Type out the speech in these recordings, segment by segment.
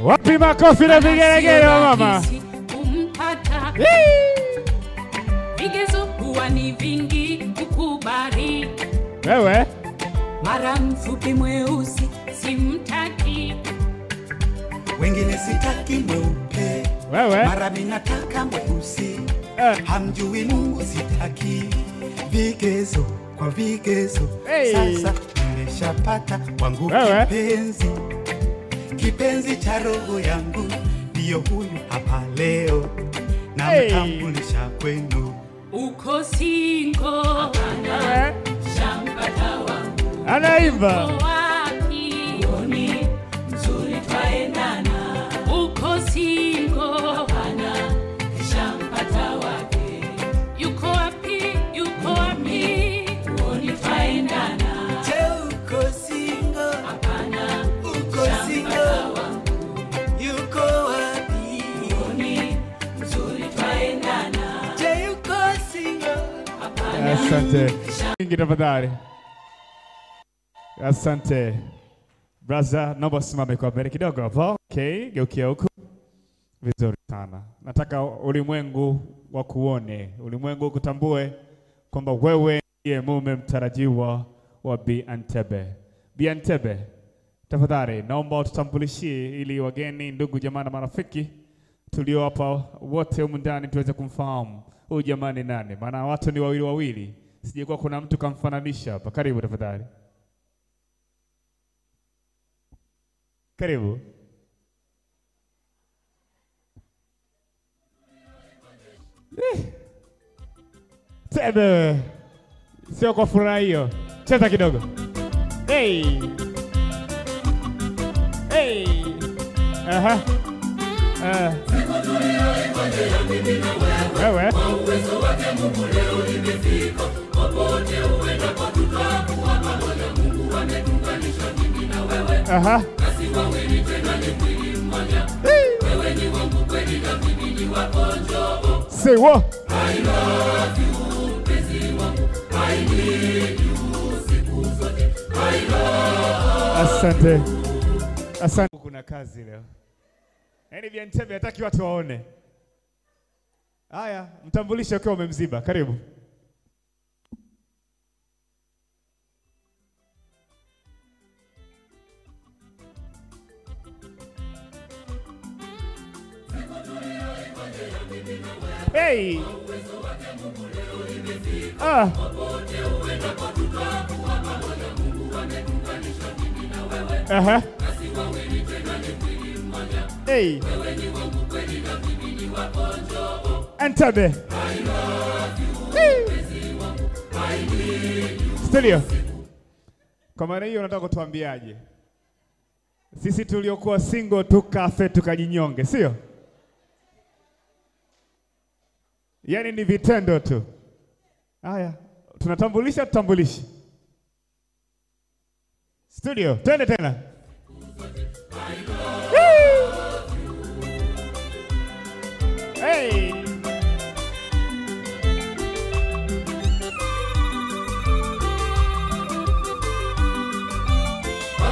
Wapi makofi na vigelegele wa mama? Kumpata. Vigezo huwa ni vingi kukubali. Wewe? Mara mfupi mweusi simtaki. Wengine sitaki mweupe. Wewe? Mara mimi nataka mweusi. Hamjui Mungu sitaki. Vigezo kwa vigezo. Hey. Sasa nimeshapata wangu kipenzi. Kipenzi cha roho yangu ndiyo huyu hapa leo. Namtambulisha kwenu. Uko single. Hapana. Shampata wangu. Anaimba. Uko wapi? Oni mzuri twaendana. Uko single. Hapana. Shampata wake. Yuko wapi? Yuko wapi? Oni twaendana. Je, uko single? Hapana. Uko single. Yuko wapi? Oni mzuri twaendana. Je, uko single? Hapana. Asante. Mingi tafadhali. Asante. Brother, naomba usimame kwa mbele kidogo hapo. Okay, geukia huku. Vizuri sana. Nataka ulimwengu wakuone, ulimwengu ukutambue kwamba wewe ndiye mume mtarajiwa wa Bi Antebe. Bi Antebe, tafadhali naomba ututambulishie ili wageni, ndugu, jamaa na marafiki tulio hapa wote humu ndani tuweze kumfahamu huyu jamaa ni nani. Maana watu ni wawili wawili, sijekuwa kuna mtu kamfananisha hapa. Karibu tafadhali. Karibu. Tebe. Sio kwa furaha hiyo. Cheza kidogo. Hey. Hey. Aha. Wewe. Aha. Say what? I love you, mpenzi wangu. I need you siku zote. I love. Asante. Asante. Kuna kazi leo. Yaani Bi Antebe hataki watu waone. Haya, mtambulishe ukiwa umemziba. Karibu. Hey. Ah. Aha. Hey. Antebe. Hey. Studio. Kwa maana hiyo unataka kutuambiaje? Sisi tuliokuwa single tukafe tukajinyonge, sio? Yaani ni vitendo tu. Haya, tunatambulisha tutambulishe. Studio, twende tena. Hey.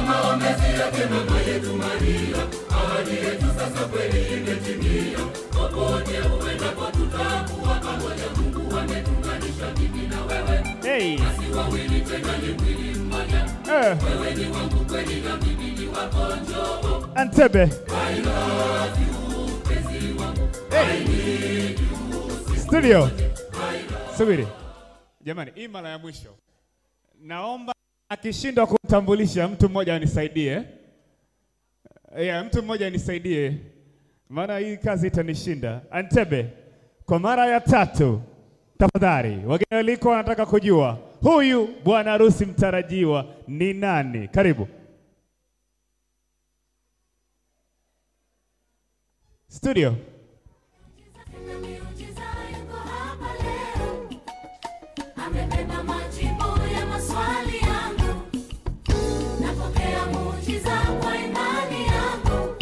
Maombezi yake mama yetu Maria, ahadi yetu sasa kweli imetimia. Popote uendapo tutakuwa pamoja, Mungu ametuunganisha mimi na wewe. Hey. Nasi wawili tena ni mwili mmoja. Wewe ni wangu kweli na mimi ni wako, njoo. Antebe. I love you, mpenzi wangu. Hey. I need you. Studio. Subiri. Jamani, hii mara ya mwisho. Naomba akishindwa kumtambulisha mtu mmoja anisaidie. Yeah, mtu mmoja anisaidie. Maana hii kazi itanishinda. Antebe, kwa mara ya tatu, tafadhali, wageni waliko wanataka kujua huyu bwana harusi mtarajiwa ni nani? Karibu. Studio. Amebeba majibu ya maswali yangu. Napokea muujiza kwa imani yangu.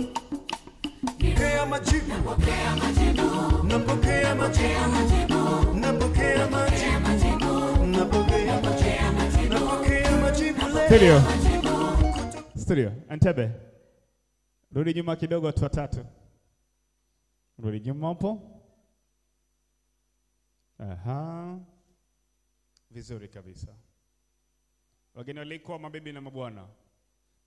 Napokea majibu. Napokea majibu. Napokea majibu. Napokea majibu. Napokea majibu. Napokea majibu leo. Studio. Studio. Antebe. Rudi nyuma kidogo watu watatu. Rudi nyuma hapo. Aha. Vizuri kabisa. Wageni walikuwa mabibi na mabwana.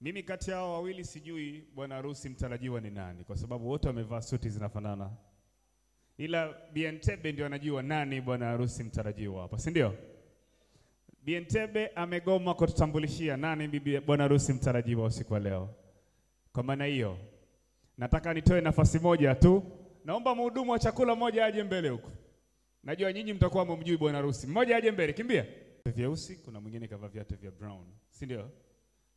Mimi kati yao wawili sijui bwana harusi mtarajiwa ni nani, kwa sababu wote wamevaa suti zinafanana. Ila Bientebe ndio anajua nani bwana harusi mtarajiwa hapa, si ndio? Bientebe amegoma kututambulishia nani bibi bwana harusi mtarajiwa usiku wa leo. Kwa maana hiyo, nataka nitoe nafasi moja tu. Naomba mhudumu wa chakula mmoja aje mbele huko. Najua nyinyi mtakuwa mmjui bwana harusi. Mmoja aje mbele, kimbia. Vyeusi, kuna mwingine kavaa viatu vya brown, si ndio?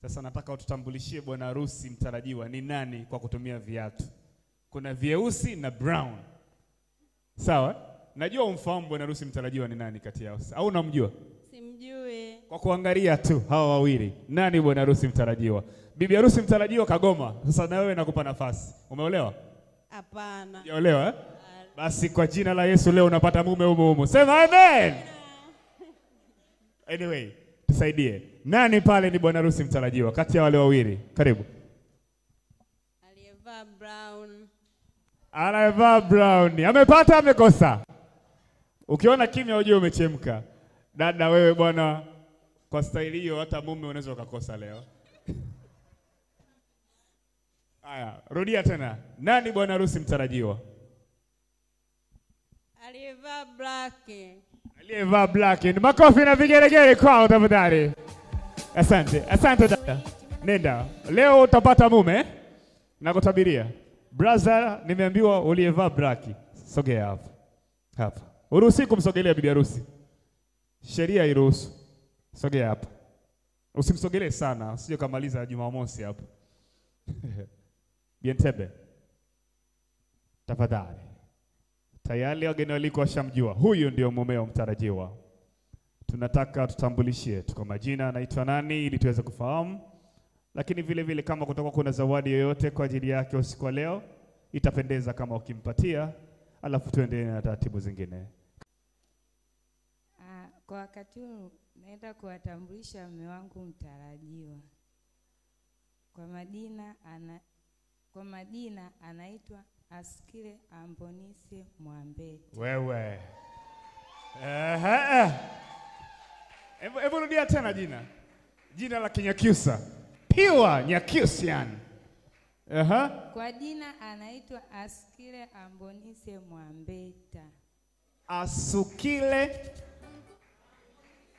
Sasa nataka ututambulishie bwana harusi mtarajiwa ni nani kwa kutumia viatu. Kuna vyeusi na brown. Sawa? Najua umfahamu bwana harusi mtarajiwa ni nani kati yao. Au unamjua? Simjui. Kwa kuangalia tu hawa wawili, nani bwana harusi mtarajiwa? Bibi harusi mtarajiwa kagoma. Sasa na wewe nakupa nafasi. Umeolewa? Hapana. Hujaolewa eh? Basi kwa jina la Yesu leo unapata mume humo humo. Sema amen. Anyway, tusaidie. Nani pale ni bwana harusi mtarajiwa kati ya wale wawili? Karibu. Aliyevaa brown. Aliyevaa brown. Amepata amekosa? Ukiona kimya ujue umechemka. Dada wewe bwana, kwa staili hiyo hata mume unaweza ukakosa leo. Aya, rudia tena. Nani bwana harusi mtarajiwa? Aliyevaa black. Aliyevaa black. Ni makofi na vigelegele kwao tafadhali. Asante, asante dada. Nenda. Leo utapata mume. Nakutabiria. Brother, nimeambiwa uliyevaa black. Sogea hapa. Hapa. Uruhusi kumsogelea bibi harusi. Sheria iruhusu. Sogea hapa. Usimsogelee sana, usije kumaliza Jumamosi hapo. Bientebe. Tafadhali. Tayari wageni walikuwa washamjua. Huyu ndio mumeo mtarajiwa. Tunataka tutambulishie tuko majina, anaitwa nani ili tuweze kufahamu. Lakini vile vile kama kutoka kuna zawadi yoyote kwa ajili yake usiku wa leo, itapendeza kama ukimpatia, alafu tuendelee na taratibu zingine. Kwa wakati huu naenda kuwatambulisha mume wangu mtarajiwa. Kwa majina anaitwa Askile Ambonise Mwambete. Wewe. Hebu rudia tena jina. Jina la Kinyakyusa. Piwa Nyakyusian. Kwa jina anaitwa Askile Ambonise Mwambeta. Asukile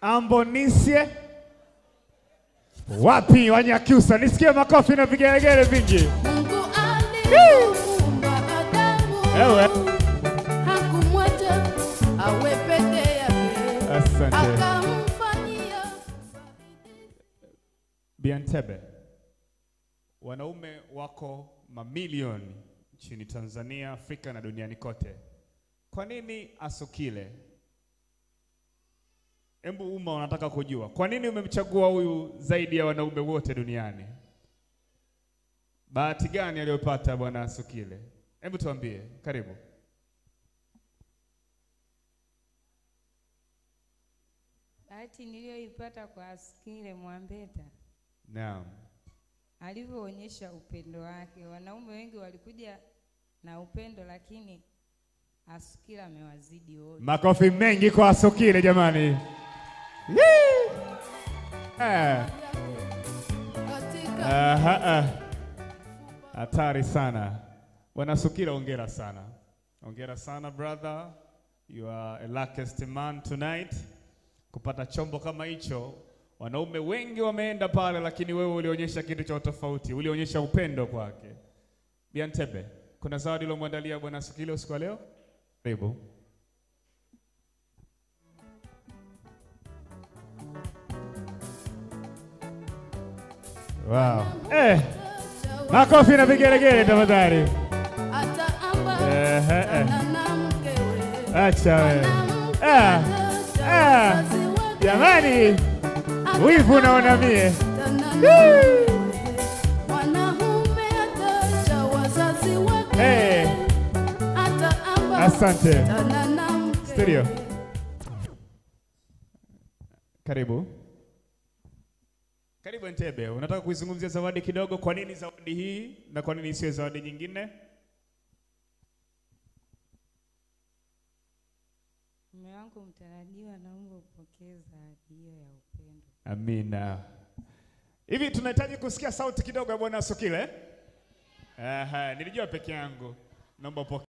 Ambonise. Wapi Wanyakyusa? Nisikie makofi na vigelegele vingi. Mungu alimuumba Adamu. Ewe. Hakumwacha awe peke yake. Asante. Akamfanyia. Bientebe, wanaume wako mamilioni nchini Tanzania, Afrika na duniani kote. Kwa nini Asukile? Embu umma unataka kujua, kwa nini umemchagua huyu zaidi ya wanaume wote duniani? Bahati gani aliyopata bwana Asukile? Hebu tuambie, karibu. Bahati niliyoipata kwa Askile Mwambeta. Naam. Alivyoonyesha upendo wake. Wanaume wengi walikuja na upendo, lakini Asukile amewazidi wote. Makofi mengi kwa Asukile jamani. Hatari sana. Bwana Asukile, hongera sana. Hongera sana brother. You are a luckiest man tonight. Kupata chombo kama hicho, wanaume wengi wameenda pale, lakini wewe ulionyesha kitu cha tofauti. Ulionyesha upendo kwake. Bientebe, kuna zawadi ulomwandalia Bwana Asukile usiku wa leo? Karibu. Wow. Makofi na vigelegele tafadhali. Acha wewe. Jamani, wivu naona mie. Hey. Asante. Studio. Karibu. Karibu. Karibu Entebbe, unataka kuizungumzia zawadi kidogo? Kwa nini zawadi hii na kwa nini isiwe zawadi nyingine? Mume wangu mtarajiwa, naomba upokee zawadi hiyo ya upendo. Amina. Hivi tunahitaji kusikia sauti kidogo ya Bwana Sokile? Aha, nilijua peke yangu. Naomba upokee.